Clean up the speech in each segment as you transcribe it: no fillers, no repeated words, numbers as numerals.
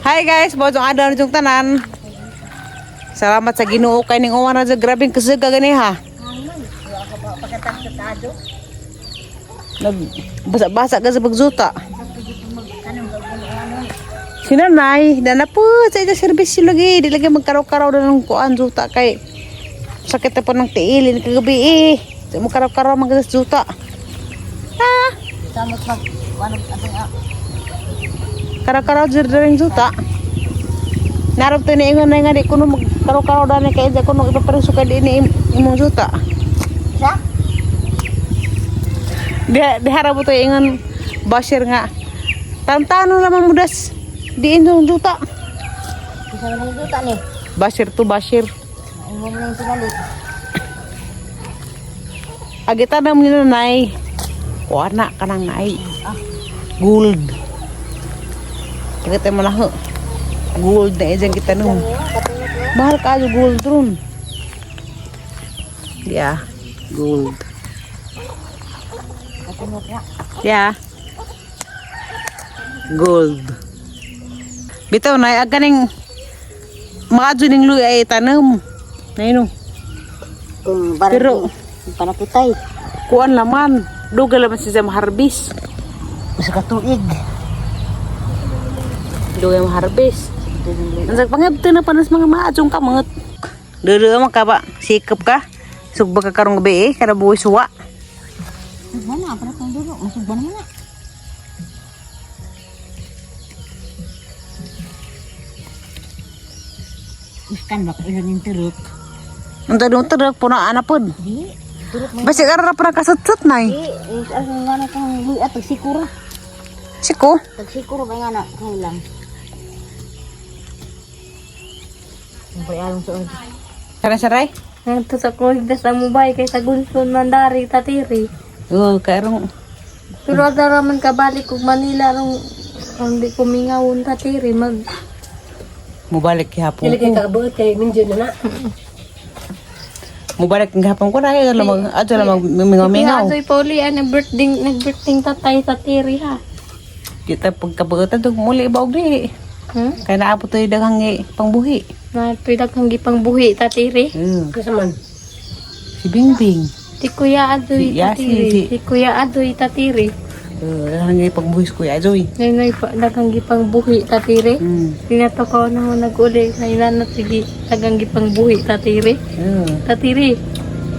Hi guys, bojong adlaw ni tanan. Salamat sa Ginoo kay ning uwan na grabeng kusog gani ha. Nag basa-basa ka sa pagzuta. Sinanay, dana po sa ito serbisyo lagi, di lagi magkaraw-karaw na ng kuan zuta kay sakit na po ng tiilin kagabi eh. Di mo karaw-karaw mag zuta. Ah, Samot mag ano atong karaw-karaw jud rin zuta. Narap to ni ingon na nga di kuno magkaraw-karaw dani kay di kuno ipapareso kay di ni imong zuta. Sa? Di diharap to ingon basher nga. Tantano naman mudas di indong juta. Bisa man juta ni. Basher to basher. Imo mo lang pinalit. Agita na mo ni nanay. Kuha na kanang nay. Gold. Pagkita mo na ho. Gold na iyan kita nung. Mahal ka gold ron. Yeah, gold. Yeah. Gold. Bitaw na ag kaning mga ning luy ay tanom. Nay no. Kung barang Pero panakitay. Kuan laman, dugal laman siya maharbis. Usa ka tuig. Dugal maharbis. Ang pangabto na panas mga maadjong kamot. Duro man ka ba? Sikap ka? Sugba ka karong gabi eh, kada buhay suwa. Mana para kang duro, masugban mo na. Iskan ba ilan yung turok? Ang tanong turok puno ana pod. Di, turok mo. Basi karara para kasutsut nay. Di, is asa nga na kang luya tagsikura. Siko. Tagsikura ba nga na kang lang. Ang along sa order. Saray saray. Ngadto sa kuhig sa mubay kay sa Gunson Mandari tatiri. Oh, kairong Pero adara man kabalik og Manila rong rong di ko mingawon tatiri mag mubalik gihapon Dili kay ko. kabuot kay minjo na na. Mubalik gihapon ko na ay lamang adto lamang mingaw-mingaw. Adoy Pauli ang nag-birthday nag-birthday tatay tatiri ha. Kita pagkabuotan to muli ba og di. Kay naabot to'y daghang pangbuhi. Na pwede kang gipang buhi tatiri. Kasi man. Si Bingbing. Si Kuya Adoy tatiri. Si Kuya Adoy tatiri. Daghang pangbuhi si Kuya Adoy. Nay pa daghang gipang buhi tatiri. Tinatakaw na ako nag-uli na inanat sige daghang gipang buhi tatiri. Tatiri.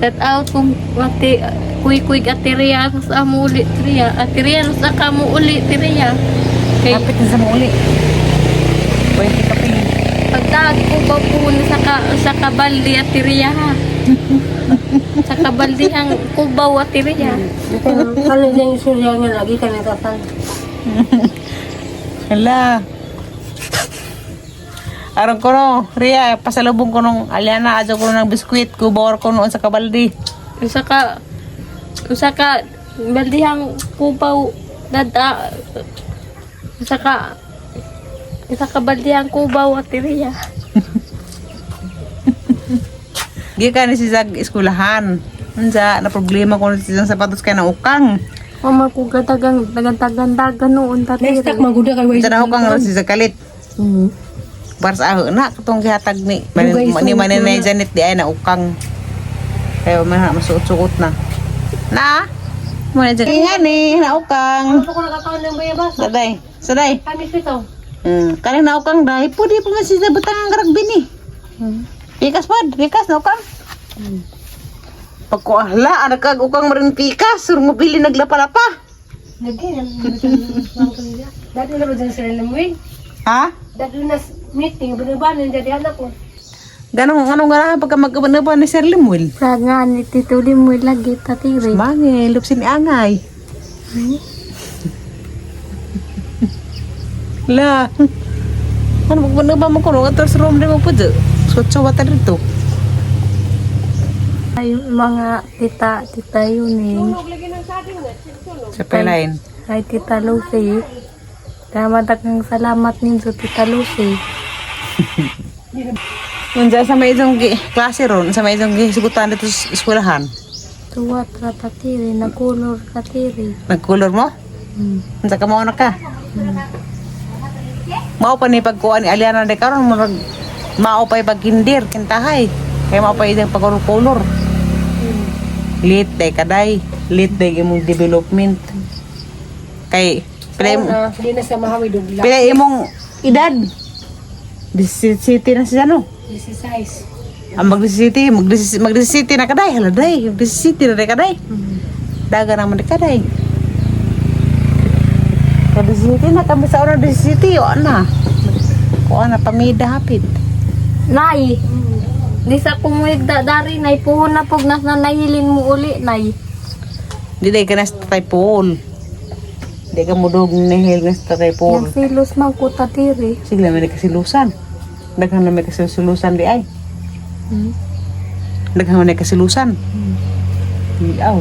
That out kung ate kuy kuy atiria sa amo uli triya. Atiria sa kamo uli triya. Kay Kapit na sa muli. Pwede ka pin. Pagtag ko ba po sa ka sa kabaldi atiria ha. Sa kabaldi ang kubaw atiria. Kalo dyan yung surya nga lagi ka nagkasal. Hala. Aron ko no, Ria, pasalubong ko nung aliana, adyo ko ng biskwit, kubor ko noon sa kabaldi. Usa ka baldihang kubaw dada usa ka baldihang kubaw atiria. Gikan ni si Zag eskwelahan. Unsa na problema ko si Zag sapatos kay na ukang. Mama ko gatagang dagan noon tatiri. Next tak maguda kay way. Unsa na ukang ron si Zag kalit. Para sa aho na katong gihatag ni ni Manay Janet di ay na ukang. Kaya man masuot-suot na. Na. Mo na dyan. Nga ni na ukang. Ano ko nakakaon ng bayabas? Saday. Saday. Kami sito. Kanang naukang dahil pwede pa man siya butang ang rugby ni. Pikas pod, pikas naukang. Pagkuahla, anak kag ukang maring pikas, sur mo bili naglapalapa. Lagi Dati na ba dyan sila namuin? Ha? Dati na meeting, bunubanan dyan anak ko. Ganong anong ganahan pagka magkabanaban ni Sir Limuel? Sa nga ni Tito Limoy lagi tatiri. Mangil, lupsin ni Angay. La. Ano magbanaba mo kuno ato sa room mo pud. Sutso wata dito. Ay, mga tita, tita yun eh. Sa pelain. Ay, Tita Lucy. Salamat akong salamat ninyo, Tita Lucy. Unsa sa may isang klase ron, sa may isang gisugutan dito sa eskwelahan. Tuwa tra tatiri, nagkulor tatiri. Nagkulor mo? Unsa ka mo na ka? Mao pa ni pagkuan ni Aliana de karon murag mao pa pagkindir kintahay. Kay mao pa idang pagkulor. Late day kaday, late day imong development. Kay pila Na, hindi na sa mahawi dugla. pila imong edad. City na siya no. This is size. Ang mag city, mag mag city na kaday, hala day, mag city na day kaday. Daga naman di kaday. Kada city na kami sa una city, o na. Kuha na pamida hapit. Nay, di sa pumuhigda dari, nay, puhon na pug nas na nahilin mo uli, nay. Di day ka na sa tatay Paul. Di ka mudog nahil na sa tatay Paul. Nagsilos man ko tatiri. Sige lang may kasilusan. Daghan na may kasilusan di ay. Daghan na may kasilusan. Iaw.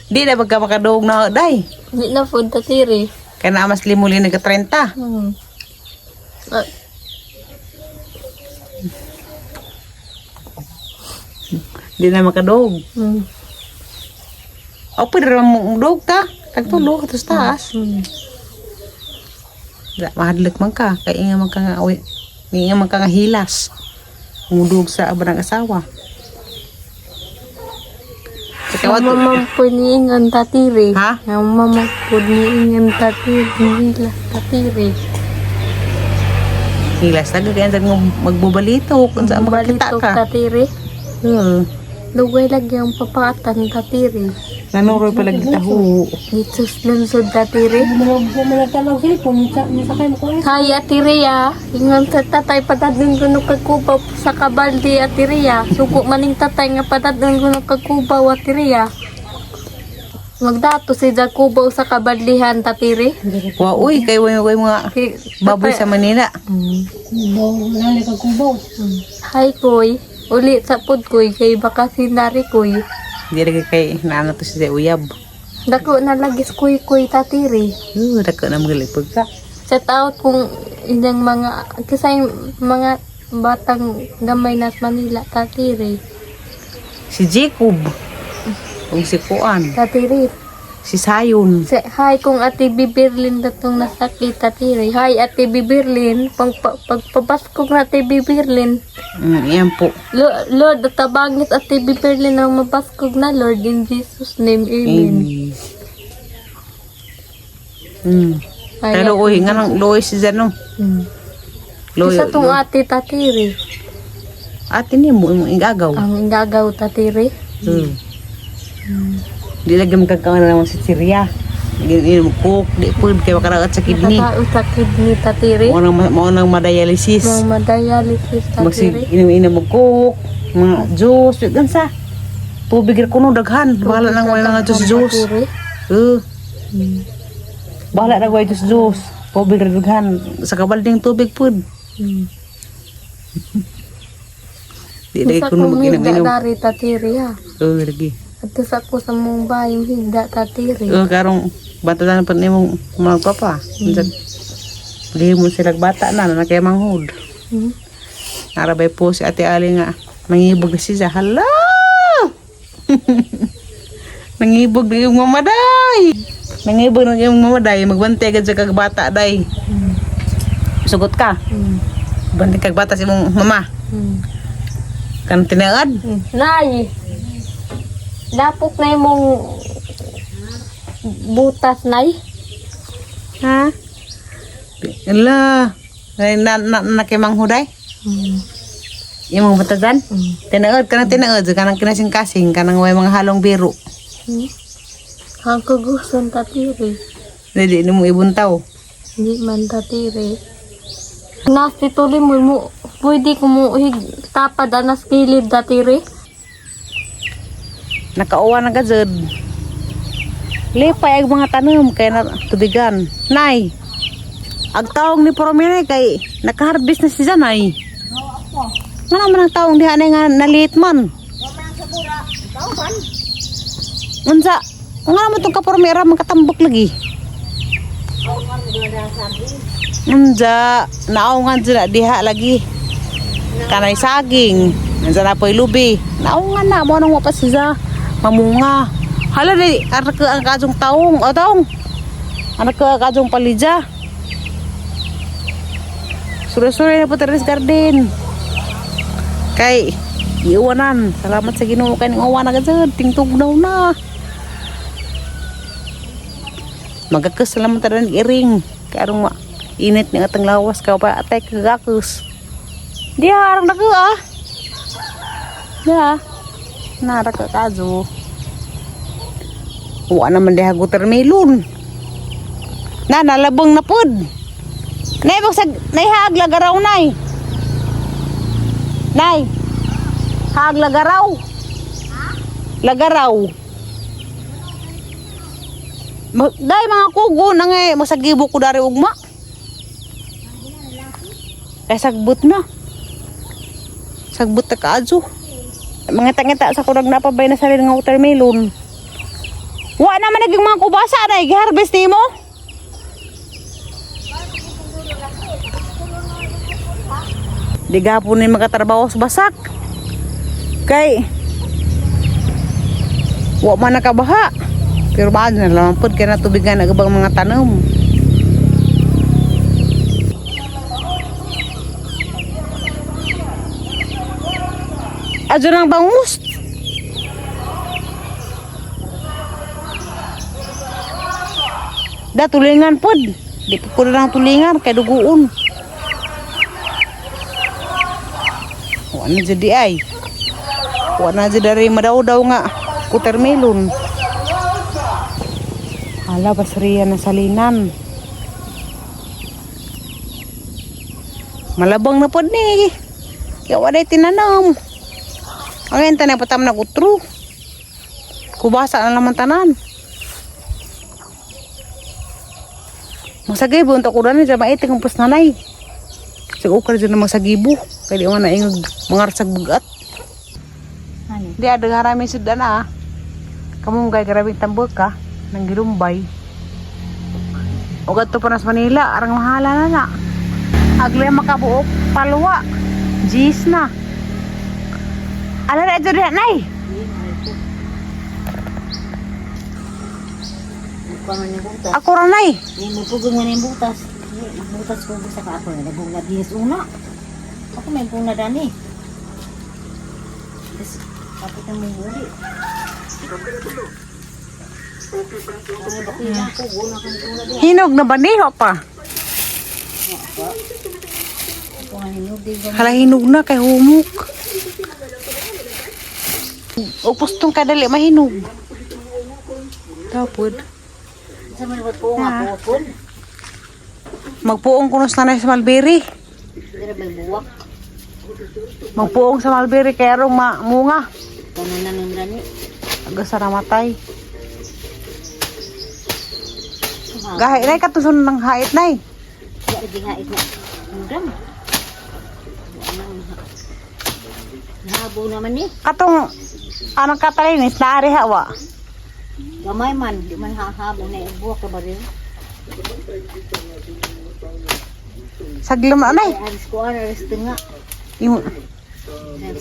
Di na pagka makadugog na day. Di na po tatiri. Kaya na mas limuli nagka 30. Ah, Di na makadog. O, pwede naman mong dog ta. Tagtulo, tapos taas. Wala, mahadlok man ka. Kaya nga man ka nga, uy, nga man ka nga hilas. Mudog sa abang asawa. Sa kawat, Mamang po niingan tatiri. Ha? Ang mamang po niingan tatiri. Nila tatiri. Hilas na kaya sa magbubalito kung saan makakita Balitok ka. tatiri. Oo. Lugay lagi ang papatan tatiri. Nanuroy pala kita ho. Dito sa lungsod tatiri. Managtanong cellphone, sa kayo mo Hi, Ate Rhea. Ingon sa tatay, patadun ko nung kagkubaw sa kabaldi, Ate Rhea. Suko maning tatay nga patadun ko nung kagkubaw, Ate Rhea. Magdato si Jacubaw sa kabaldihan, Tatiri. Wa uy, kayo yung mga baboy sa Manila. Kubaw, wala na kagkubaw. Hi, Koy. Uli sa pod, Koy. Kay baka sinari, Koy. Hindi lagi kay naano to si Uyab. Dako na lagis, Koy, Koy, Tatiri. Dako na magaling pagka. Shout out kung inyong mga, kasi yung mga batang gamay na sa Manila, Tatiri. Si Jacob. Ug si Kuan. Tatiri, Si Sayon. Say, hi kung Ate Bibirlin datong nasakit Ate Ray. Hi Ate Bibirlin, pang pagpapaskog na Ate Bibirlin. Yan po. Lord, tabangit Ate Bibirlin ang mapaskog na Lord in Jesus name. Amen. Amen. Ay, Pero uy, nga nang loy si Zano. Loy. Isa tong ate Tatiri. Ate ni mo imong igagaw. Ang ingagaw Tatiri. Di lagi magkakaon na naman si Syria. Di mo cook, di pud kay makaraot sa kidney. Nakatao sa kidney Tatiri. Mao nang madialysis. Mga madialysis Magsi Tatiri. inom-inom mo cook, mga juice, gansa. Tubig ra kuno daghan. Bahala nang way mga juice juice. Tatiri. Bahala na way juice juice. Tubig ra daghan sa kabalding tubig pud. Di lagi Isa kuno kong higda mag-inom-inom. dari Tatiri ha. Lagi. At sa ko sa mong bayong higda Tatiri. Karong bata na pa nimong mga papa. Unsa mo sila bata na na kay manghud. Narabay po si Ate Ali nga mangibog na siya. Hala! Nangibog na yung mamaday. Nangibog na yung mamaday. Magbantay agad sa kagbata day. Sugot ka. Bantay kag bata si mong mama. Kanang tinaad. Nay, dapok na imong butas, Nay. Ha? Ala. Ay, na na na kay manghuday. Imong batasan? Tinaod kanang tinaod kanang kinasing-kasing kanang way mga halong biro. Ang kagusan tatiri. Dili nimo ibuntaw. Hindi man tatiri. Nasi tuli mo mo pwede ko mo hig tapad anas kilid tatiri. Nakauwa na gazod. Lipay ang mga tanom kay na tubigan. Nay. Ag taong ni Promene kay nakaharvest na si Janay. Nga naman ang taong diha na nga naliit man. Unsa? Nga naman tong kapormera makatambok lagi. Unsa naungan sila diha lagi. Kanay saging. Unsa na po'y lubi. Naungan na mo nang pa siya mamunga. Hala di arke ang kajong taong o taong. Anak ka kajong palidya. Sure-sure na po terrace garden. Kay iuwanan. Salamat sa Ginoo kay ning uwan na gud. Tingtugnaw na. Magakus na naman tanan iring. Kay arong init ni atang lawas ka pa atay kagakus. Diha arang dako ah. Diha. Nara ka kazo. Wa naman diha watermelon. Na nalabang na pod. Nay bagsag nay haag lagaraw nay. Nay. Haag lagaraw. Lagaraw. Day mga kugo na nga eh, masagibo ko dari ugma. Eh sagbot na. Sagbot na kaadyo. Mga tangita sa kurag napabay na sarili nga watermelon. Wa naman naging mga kubasa na giharvest nimo. Di gapon ni makatrabaho sa basak. Kay wa man nakabaha. Pero ba na lang pud kay natubigan ang ubang mga tanom. Adyo nang bangus. Da tulingan pud. Di pud ko na lang tulingan kay duguon. Wa na jud di ay. Wa na jud dari madaw-daw nga watermelon. Hala, basriya na salinan. Malabang na pod ni. Kaya wala tinanom. Ang enta na patam na kutro. Kubasa na naman tanan. Masagay ba ko dani sa maiting ang nanay. Sig ukar dyan na masagibo. Kaya di man na ingog mga rasag bugat. Ano? Di ada harami sudah na. Kamunggay grabe tambok ka nang girumbay. O kadto pa nas Manila, arang mahala na na. Agle makabuok palwa. Gis na. Ala na dyan nay. Kuha man yung butas. Ako ra nay. Ni mo pugong man yung butas. Ni butas ko sa ka ako na bunga dinis una. Ako may bunga dani. Tapos kapit ang mong uli. Ay, bakit na ako, guna kang guna diha. Hinog na ba ni pa? Ako nga hinog di ba? Hala hinog na kay humok. Upos tong kadali mahinog. Tapod. Sa man ba't po nga po ako? Magpuong kunos na sa Malbiri. Dira may buwak. Magpuong sa Malbiri kay arong mamunga. Kano na nun dani. Aga sa namatay. Gahit nay katusun ng hait nay. Ya di nga na. Mudam. Nahabo naman ni. Katong anong katalinis naari hawa. Gamay man, di man hahabo na buwak ka ba rin? Saglam na nay. Ay, aris ko an, aris tinga. Yung,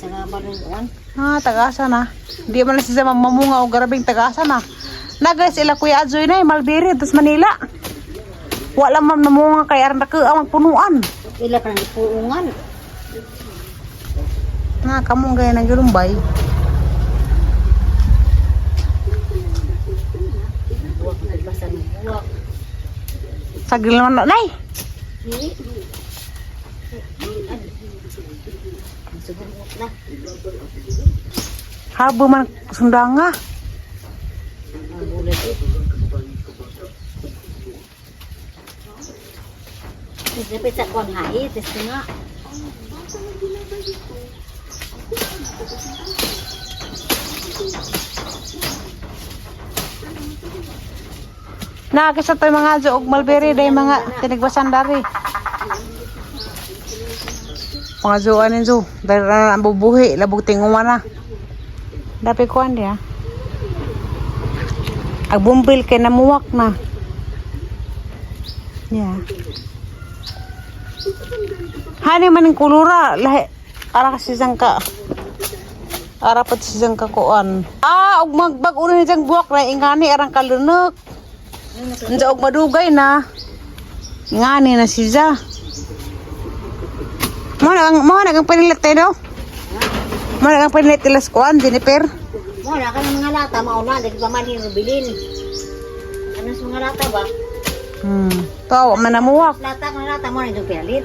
Sa nga ba rin kuan? ah, tagasa na. Di man na siya mamunga o garabing tagasa na. Nagas ila Kuya Azoy nay Malbiri tas Manila. Wala man namunga kay aron ka ang magpunuan. Ila pa nang ipuungan. Na kamong gaya ng gilumbay. Buwak na basta ng buwak. Saglam na nay. Di. Siguro na. Habo man sundanga. Ang bulat eh. Dapat sa kuan hait, is nga. Na kasi to'y mga jo og Malbiri day mga tinigbasan dari. Mga joan ninyo, dahil na ang bubuhi, labog tinguman na. Dapat kuan diya. Ag bumbil kay namuwak na. Yeah. Hani man ang kulura, lahi ara kasi siyang ka. Ara pa siyang ka kuan. Ah, og magbag uno ni siyang buwak na ingani arang kalunok. Unsa og madugay na. Ngani na siya. Mo na ang panilit tayo, no? Mo na ang panilit ilas kuan, Jennifer. Mo na ka ng mga lata, mauna, dahil pa man yung rubilin. Ano sa mga lata ba? Tawa man na muwak. Lata, kung lata mo na itong pinalit.